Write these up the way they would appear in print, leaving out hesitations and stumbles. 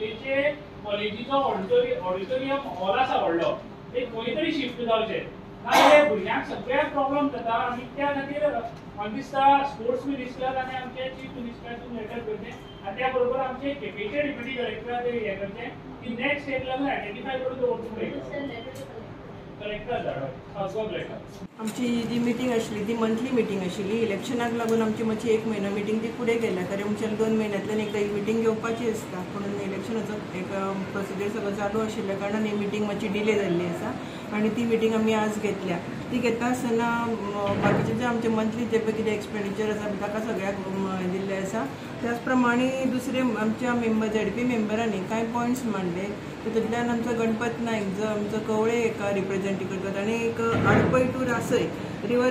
केपेंचे कॉलेजीचो auditorium hall आसा व्हडलो, ते खंय तरी शिफ्ट जावचे, नाजाल्यार भुरग्यांक सगळ्याक प्रॉब्लम जाता. आनी त्या खातीर म्हाका दिसता स्पोर्ट्स मिनिस्टर आनी आमचे चीफ मिनिस्टराक लेटर करचें आनी त्या बरोबर आमचे केपेंचे डेप्युटी कलेक्टराक हें करचें की नेक्स्ट एक लागून आयडेंटिफाय करून दवरचें फुडें कलेक्टर धाडप लेटर. आमची जी मिटींग आशिल्ली ती मंथली मिटींग आशिल्ली. इलेक्शनाक लागून आमची मातशी एक म्हयनो मिटींग ती फुडें गेल्या, कारण आमच्या 2 म्हयन्यांतल्यान एकदां ही मिटींग घेवपाची आसता. पूण इलेक्शनाचो एक प्रोसिजर सगळो चालू आशिल्ल्या कारणान ही मिटींग मातशी डिले जाल्ली आसा आनी ती मिटींग आमी आज घेतल्या. ती घेता आसतना बाकीचे जे आमचे मंथली जे पळय कितें एक्सपेंडिचर आसा ताका सगळ्याक दिल्लें आसा. त्याच प्रमाणे दुसरे आमच्या मेंबर झेडपी मेंबरांनी कांय पॉयंट्स मांडले, तितूंतल्यान आमचो गणपत नायक जो आमचो कवळे एका रिप्रेझेंट करतात आनी एक आडपय टू रासय रिवर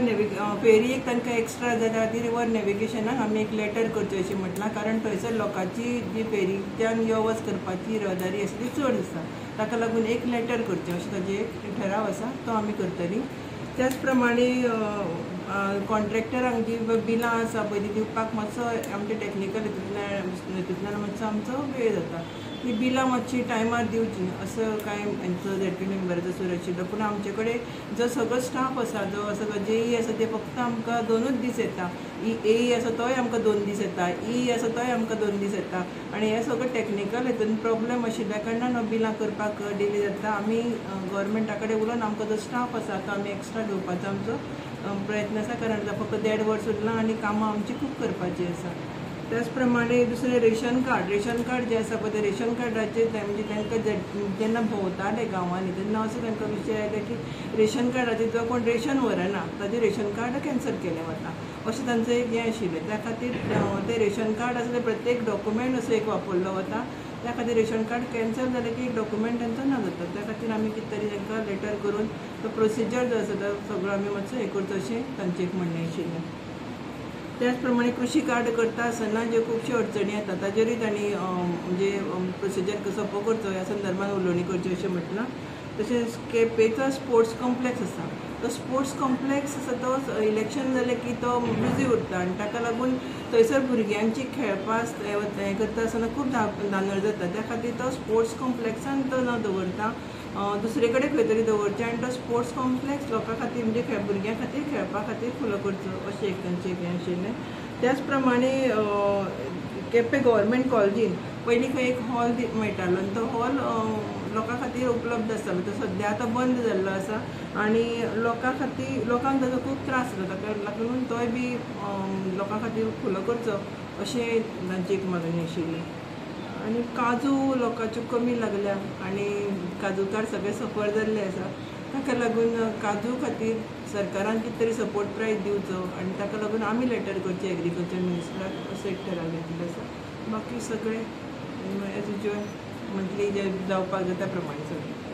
फेरी एक तांकां एक्स्ट्रा जाल्या खातीर रिवर नॅविगेशनाक आमी एक लेटर करचें अशें म्हटलां, कारण थंयसर लोकांची जी फेरीच्यान यो वच करपाची रहदारी आसा ती चड आसा, ताका लागून एक लेटर करचें अशें ताजें एक ठराव आसा, तो आमी करतलीं. त्याच प्रमाणे कॉन्ट्रॅक्टरांक जी बिलां आसा पळय ती दिवपाक मातसो आमच्या टॅक्निकल हितूंतल्यान मातसो आमचो वेळ जाता, ती बिलां मातशी टायमार दिवची असो कांय हेंचो झेडपी मेंबराचो सूर आशिल्लो. पूण आमचे कडेन जो सगळो स्टाफ आसा, जो सगळो जेई आसा ते फक्त आमकां 2च दीस येता, ए आसा तोय आमकां 2 दीस येता, ई आसा तोय आमकां 2 दीस येता आनी हे सगळें टॅक्निकल हितून प्रॉब्लम आशिल्ल्या कारणान बिलां करपाक डिले जाता. आमी गव्हर्मेंटा कडेन उलोवन आमकां जो स्टाफ आसा तो आमी एक्स्ट्रा घेवपाचो आमचो प्रयत्न आसा, कारण फक्त 1.5 वर्स उरलां आनी कामां आमची खूब करपाची आसा. त्याच प्रमाणे दुसरें रेशन कार्ड, रेशन कार्ड जें आसा पळय तें रेशन कार्डाचेर म्हणजे तांकां जेन्ना भोंवताले गांवांनी तेन्ना असो तांकां विशय आयलो की रेशन कार्डाचेर जो कोण रेशन व्हरना ताजें रेशन कार्ड कॅन्सल केलें वता अशें तांचें एक हें आशिल्लें. त्या खातीर तें रेशन कार्ड आसा तें प्रत्येक डॉक्युमेंट असो एक वापरलो वता, त्या खातीर रेशन कार्ड कॅन्सल जालें की एक डॉक्युमेंट तांचो ना जाता. त्या खातीर आमी कितें तरी तांकां लेटर करून तो प्रोसिजर जो आसा तो सगळो आमी मातसो हें करचो अशें तांचें एक म्हणणें आशिल्लें. त्याच प्रमाणे कृषी कार्ड करता आसतना ज्यो खुबश्यो अडचणी येता ताजेरूय तांणी म्हणजे प्रोसिजर सोंपो करचो ह्या संदर्भात उलोवणी करची अशें म्हटलां. तशेंच केपेंचो स्पोर्ट्स कॉम्प्लेक्स आसा, तो स्पोर्ट्स कॉम्प्लेक्स आसा तो इलेक्शन जालें की तो बिजी उरता आनी ताका लागून थंयसर भुरग्यांची खेळपाक हें करता आसतना खूब धांदळ जाता. त्या खातीर तो स्पोर्ट्स कॉम्प्लेक्सान तो न दवरता दुसरे कडेन खंय तरी दवरचें आनी तो स्पोर्ट्स कॉम्प्लेक्स लोकां खातीर म्हणजे भुरग्यां खातीर खेळपा खातीर खुलो करचो अशें एक तांचें हें आशिल्लें. त्याच प्रमाणे केपें गव्हर्मेंट कॉलेजीन पयलीं खंय एक हॉल मेळटालो आनी तो हॉल लोकां खातीर उपलब्ध आसतालो, तो सद्या आतां बंद जाल्लो आसा आनी लोकां खातीर लोकांक ताजो खूब त्रास जाता, ताका लागून तोय बी लोकां खातीर खुलो करचो अशें तांची एक मागणी आशिल्ली. आनी काजू लोकांच्यो कमी लागल्या आनी काजूकार सगळे सफर जाल्ले आसा, ताका लागून काजू खातीर सरकारान कितें तरी सपोर्ट प्रायस दिवचो आनी ताका लागून आमी लेटर करचें एग्रीकल्चर मिनिस्टराक असो एक ठराव घेतिल्लो आसा. बाकी सगळें एज युज्युअल मंथली जे जावपाक जाय त्या प्रमाणे सगळें.